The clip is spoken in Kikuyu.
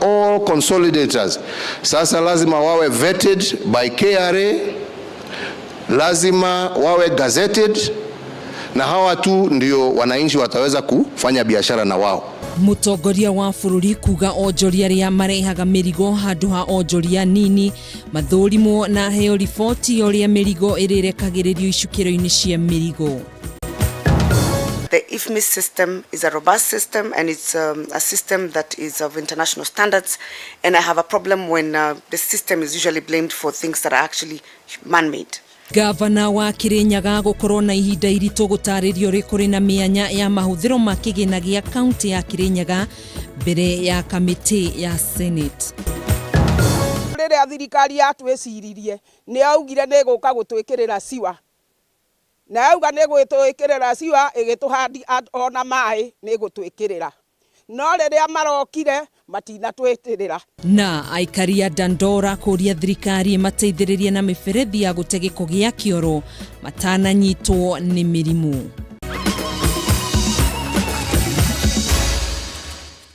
All consolidators sasa lazima wawe vetted by KRA, lazima wawe gazetted, na hawa tu ndio wananchi wataweza kufanya biashara na wao. Mũtongoria wa bũrũri kuga onjoria arĩa marehaga mĩrigo handũ ha onjoria nini mathũrimwo na heo riboti ya ũrĩa mĩrigo ĩrĩrekagĩrĩrio icukĩro-inĩ cia mĩrigo. The IFMIS system is a robust system and it's a system that is of international standards. And I have a problem when the system is usually blamed for things that are actually man-made. Gavana wa Kirinyaga gũkorwo na ihinda iritũ gũtarĩrio ũrĩa kũrĩ na mĩanya ya mahũthĩro ma kĩgĩna gĩa kaunti ya Kirinyaga mbere ya kamĩtĩ ya Senate. Rĩrĩa thirikari yatwĩciririe, nĩ yaugire nĩ ĩgũka gũtwĩkĩrĩra ciwa, na yauga nĩ ĩgũtwĩkĩrĩra ciwa, ĩgĩtũhandi ona maĩ nĩ ĩgũtwĩkĩrĩra, no rĩrĩa marokire matinatwĩkĩrĩra. Na aikari a Dandora kũria thirikari ĩmateithĩrĩrie na mĩberethi ya gũte gĩko gĩa kĩoro matananyitwo nĩ mĩrimũ.